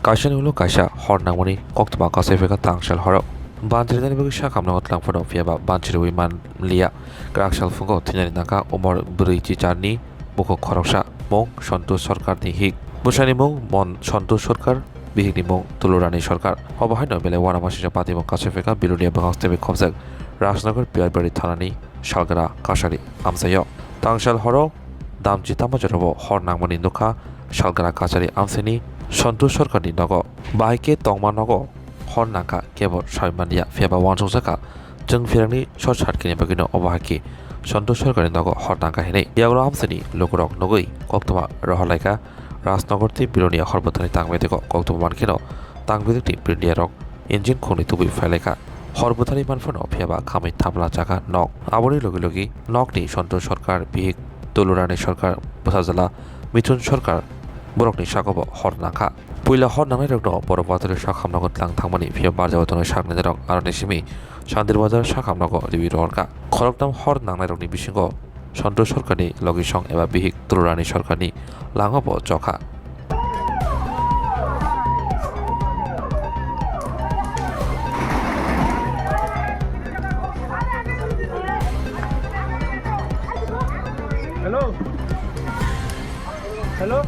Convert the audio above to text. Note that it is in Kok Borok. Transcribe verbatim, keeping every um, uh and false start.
Kaisani ulo kaisa hor nangmani koktwma kasai phaikha tangsal horo. Banchirinani bagwi sakhamno twlang phano phiyaba banchiriwi manliya. Kwrak salphungo thwinani nangkha umor bwrwi chicharni bukhuk khoroksa, mung Santosh Sarkarni hik. Bwsani mung Mon Santosh Sarkar, bihikni mung Tulurani Sarkar. Obo haino belai uanamasingcha patimung kasai phaikha Bilonia bwkhak sitebwi khopjak Rajnagar Piyarbari thanani Salgra Kachari amchaio. Tangsal horo damchi tamo jorabo hor nangmani nukha Salgra Kachari amchaini Santosh Sarkarni nogo. Bahai khe tongma nogo hor nangkha kebo sawi manliya, phiyaba uansukjakha chwng pherangni short circuitni bagwino obo hai khe Santosh Sarkarni nogo hor nangkha hinwi. Yagulo amchaini lukurok nugwi koktwma rohorlaikha. Rajnagar tei Bilonia hor bwthani tang bedego koktwma mankheno tang bedekni Bilonia rok engine khungni tubui phailaikha. Hor bwthani manphano phiyaba khamwi thamla chakha nok. Aboni logi logi nokni Santosh Sarkar, bihik Tulurani Sarkar, bwsajwla Mithun Sarkar borokni sakobo hor nangkha. Puila hor nangnairokno borok watwrwi sakhamnogo tlang thangmani, phiya barjao tongnai saknairok aroni simi Santir Bazar sakhamnogo riwi rohorkha. Khoroktham hor nangnairokni bisingo Santosh Sarkarni logisong eba bihik Tulurani Sarkarni langobo chokha. Hello. Hello.